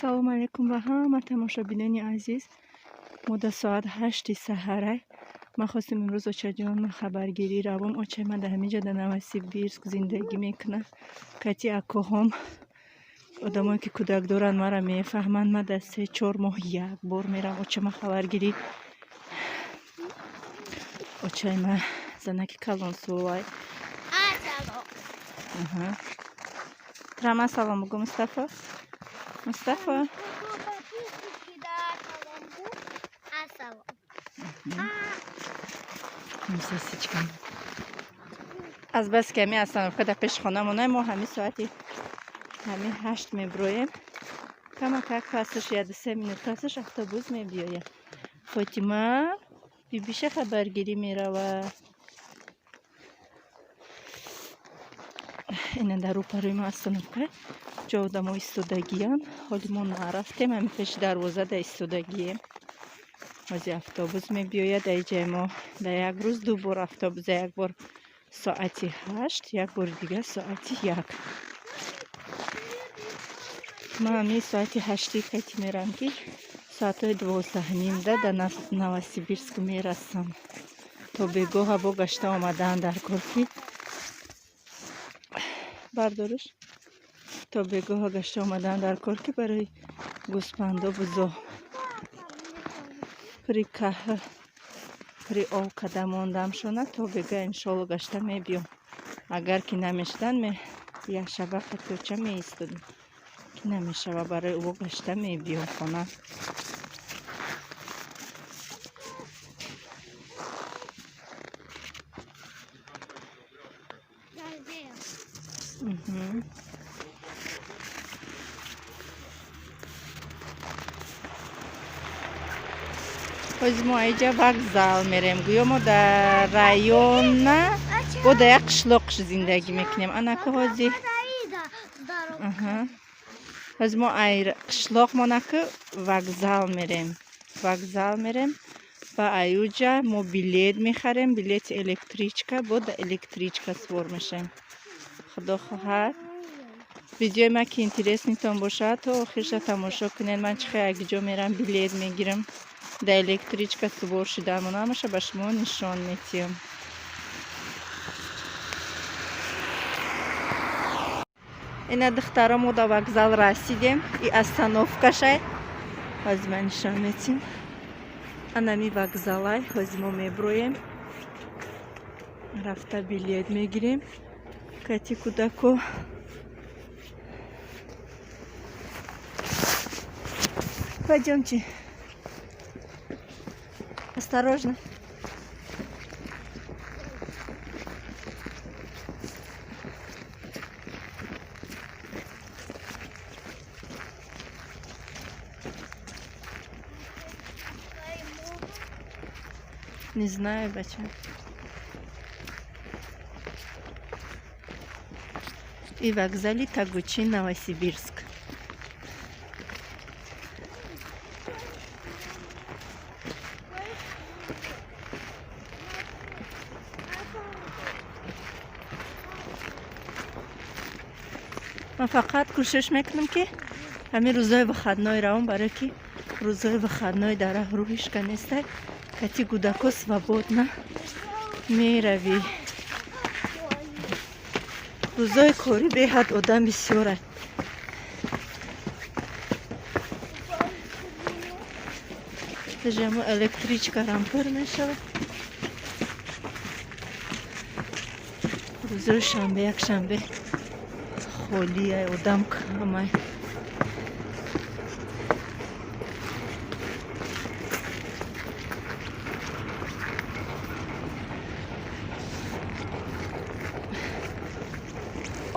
Салому алайкум ба ҳама тамошобинони азиз. Мо дар соат 8-и саҳарай. Ман хостем имрӯз очаҷонма хабаргирӣ равом. Очаи ман дар ҳамин ҷо, дар Новосибирск, зиндагӣ мекунад. Кати акоҳом, одамое ки кӯдак доранд, маро мефаҳманд. Ман дар 3-4 моҳ як бор мерам очама хабаргирӣ. Очаи ман занаки калонсолай. Трама, салом бугӯ, Мустафо. Мустафо. Сесичка. Аз бас ки ҳамин остановка дар пеши хонамонай, мо ҳамин соати ҳамин 8 меброем. Камакак пасаш, 1-3 минут пасаш автобус мебиёяд. Фотима бибиша хабаргирӣ меравад. Ина дар рӯпарӯи мо остановка, ҷо одамо истодагиянд. Ҳоли мо нарафтем, ҳамин пеши дарвоза да истодагием. Ҳози автобус мебиёяд. Дар иҷаи мо дар як рӯз ду бор автобус: як бор соати 8, як бори дигар соати 1. Ман ҳамин соати 8-и кати мерам, ки соатҳои 12:30-да дар Новосибирск мерасам. То бегоҳа бо гашта омадаан дар кор, ки бардориш, то бегоҳа гашта омадаан дар кор, ки барои гӯспанду бузо пури каҳр, пури ов када мондамшона. То бега, иншолло, гашта мебиём. Агар ки намешудан, ме як шаба қатиоча меистодем, ки намешава, барои ӯ гашта мебиём хона. Мгм. Ҳозир мо аиҷа вокзал мерем. Гӯё мо дар района бо дар як қишлоқ зиндагӣ мекунем. Анака ҳозир. Аҳа. Ҳозир мо ай қишлоқ монаку вокзал мерем. Вокзал мерем ва аюҷа мо билет мехарем, билети электричка, бо да электричка сувор мешавем. Худо хоҳад. Видеои ман ки интересный тон бошад, то охирша тамошо кунед. Ман чӣ хел якҷо мерам, билет мегирам, да электричка сувор шудаам, ҳамаша ба шумо нишон метиҳам. Ина, духтаро, мо да вокзал расидем. И остановка шай. Ҳозир ман нишон метиҳам. Анами вокзалай. Ҳозир мо меброем. Рафта билет мегирем. Кати кӯдако. Пойдемте. Осторожно. Не знаю, бача. И вокзале Тогучин, Новосибирск. Ман фақат кӯшиш мекунам, ки ҳамин рӯзои выходной равам, барое ки рӯзои выходной дар раҳ рӯҳишка нестай, кати кӯдако свободно меравӣ. Рӯзои корӣ беҳад одам бисёрад. Даже электричка рам пур мешавад. Рӯзои шанбе, якшанбе холиай, одам камай.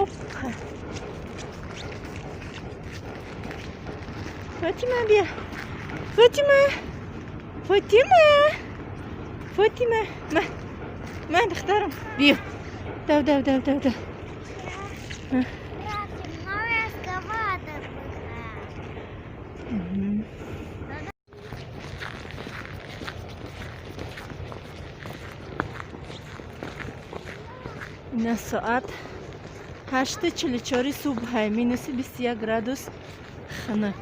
Опа. Фатима, бия. Фатима. Фатима. Фатима. Ма. Ма, духтарам. Биё. Дав, дав, дав, дав, дав. Новый эскаватор. Мгм. Ина соат 8:44-и субҳай, минуси 21 градус. Хунук.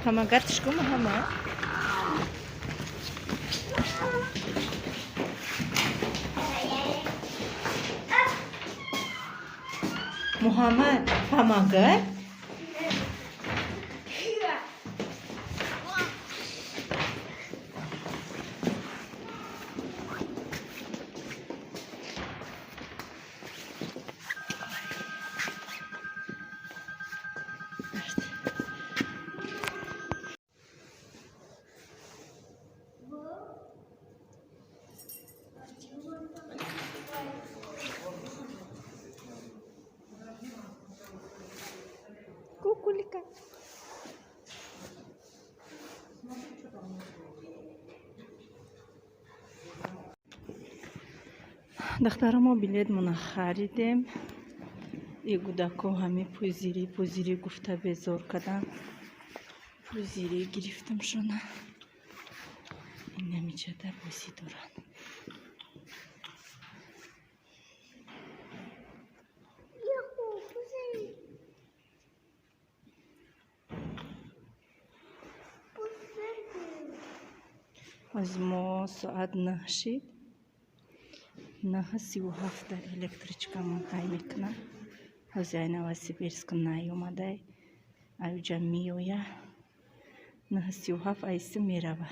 Помогать ку, Муҳаммад. Муҳаммад, помогай. Кукулика. Духтаро, мо билетмона харидем. И гудако ҳами пузыри, пузыри гуфта безор кардам. Пузыри гирифтамшона. Инамичада бозӣ доранд. Юху, пузыри. Пузыри. Аз мо соат 9 шид. 9:37 дар электричкамон ҳай мекунам. Ҳозир ай Новосибирск наёмадай. Аюҷа меоя. 9:37 айси мерава.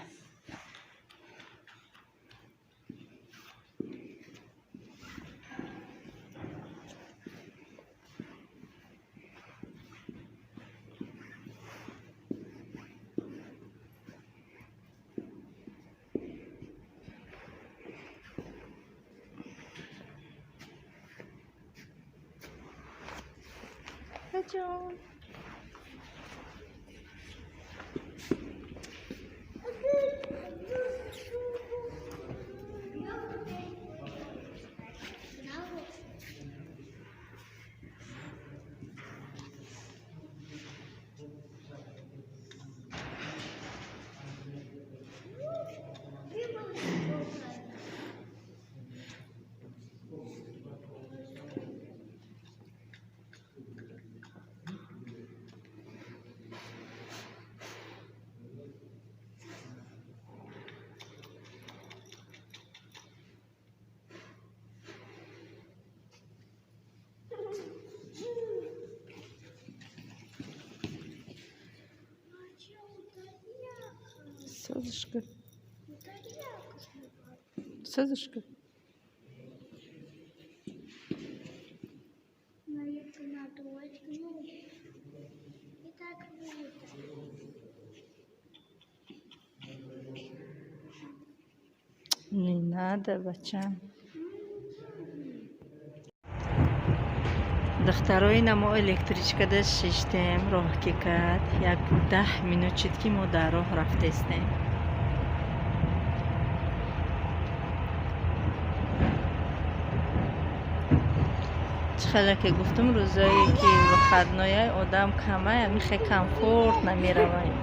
Ҷон. Созышка. Созышка. Но это надо возьму. И так будет. Не надо, бачам. Духтарои, мо электричкада шиштем, роҳ ки кард, як 10 минут шид, ки мо дар роҳ рафтестем. Чӣ хеле ки гуфтум, рӯзое ки выходной одам камай, михе комфорт намеравем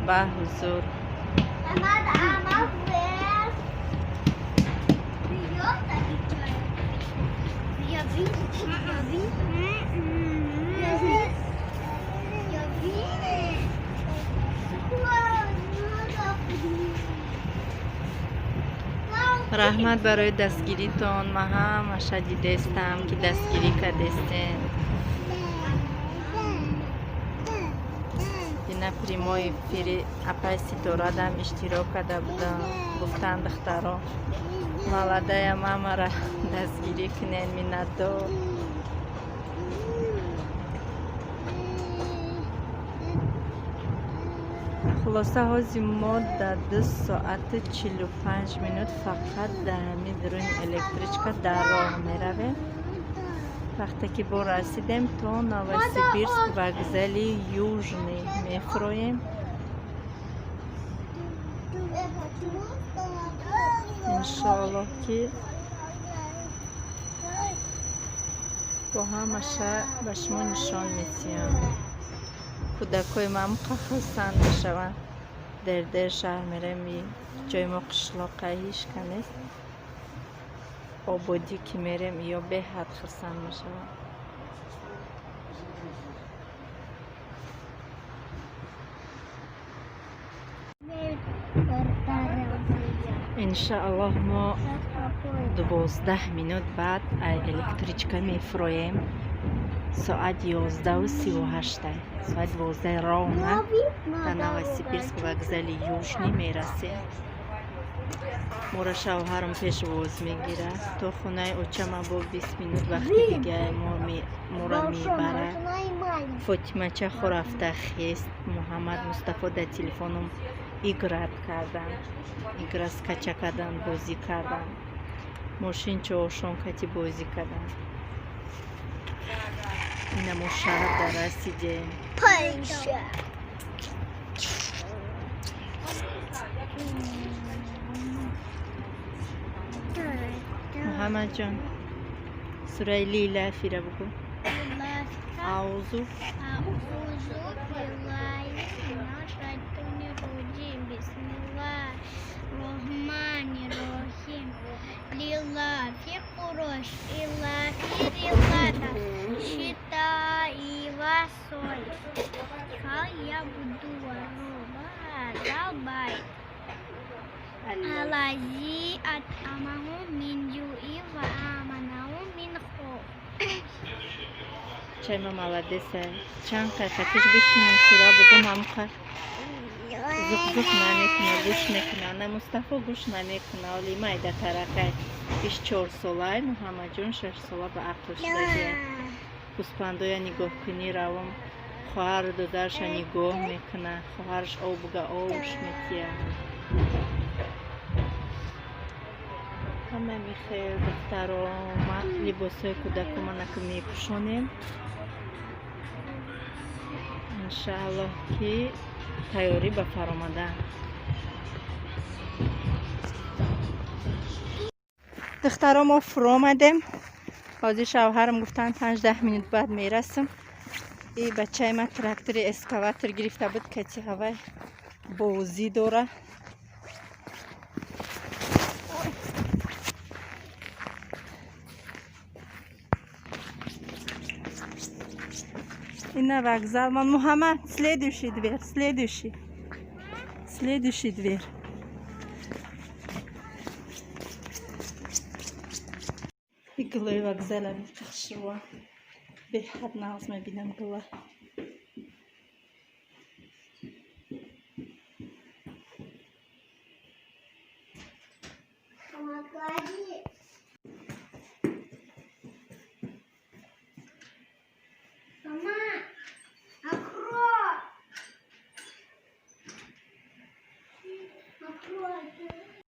ба ҳузур. Надо, она вверх. Бьет, отвечаю. Я вижу, я вижу. Я вижу. Я вижу. Надо. Раҳмат барои дастгиритон. Ман ҳамаша дидестам, ки дастгирӣ кардестен. Дина прямой эфири апай Ситорадам иштирок карда будам. Гуфтанд духтаро, молодая мамара дастгирӣ кунен, миннатдор. Хулоса, ҳозир мо дар 2 соату 45 минут фақат дар ҳамин дуруни электричка дар роҳ меравем. Вақте ки бо расидем, то Новосибирск, вокзали Южный мефуроем. Иншоаллоҳ, ки бо ҳамаша ба шумо нишон медиҳам. Кӯдакҳои ман хурсанд мешаванд. Дер-дер шаҳр мерем, ҷои мо қишлоқа, ҳичка нест. Ободӣ ки мерем, ё беҳад хурсанд мешавам. Иншааллоҳ, мо 12 минут баъд электричка мефуроем. Соат 11:38, соат 12 ровно ба Новосибирск, вокзали Южный мерасем. Моро шавҳарам пешвоз мегирад то хонаи очама. Бо 20 минут вақти дига моро мебарад. Фотимача хорафта хест. Муҳаммад Мустафо дар телефоном играть кардан, игра скачать кардан, бозӣ кардан, мошинчо ошон кати бозӣ кардан. Ина мо шаҳр дар расидем. Польша. Муҳаммадҷон, сураи Лилафира бугӯ. Аузу. أعوذ بالله من الشيطان الرجيم. بسم الله الرحمن الرحيم. لإيلاف قريش إيلافهم رحلة الشتاء والصيف فليعبدوا رب هذا البيت الذي أطعمهم من جوع وآمنهم من خوف. Чайма молодеса. Чанд қайқатиш бишинам, сура бугум, ҳамқа зуқ зуқ намекуна, гӯш мекуна. На, Мустафо гӯш намекуна. Оли майда тарақай иш 4 солай, Муҳаммадҷон 6 сола, ба ақл шудагия. Гӯспандоя нигоҳ кунӣ, равом, хоҳару додарша нигоҳ мекуна. Хоҳараш об буга, обш метия. Ҳама михел, духтаро, ма либосҳои кӯдакоманаку мепӯшонем. Иншааллоҳ, ки тайёрӣ ба фаромадан. Духтаро, мо фуромадем. Ҳозир шавҳарам гуфтанд, 5-10 минут баъд мерасам. И бачаи ман трактори эскаватор гирифта буд, кати ҳавай бозӣ дора. Ой. Ина вокзал ман. Муҳаммад, следующий дверь, следующий, следующий дверь. И гулои вокзала мехушрӯа, беҳад нағз мебинам гула. Мама, клади. Мама, открой. Открой.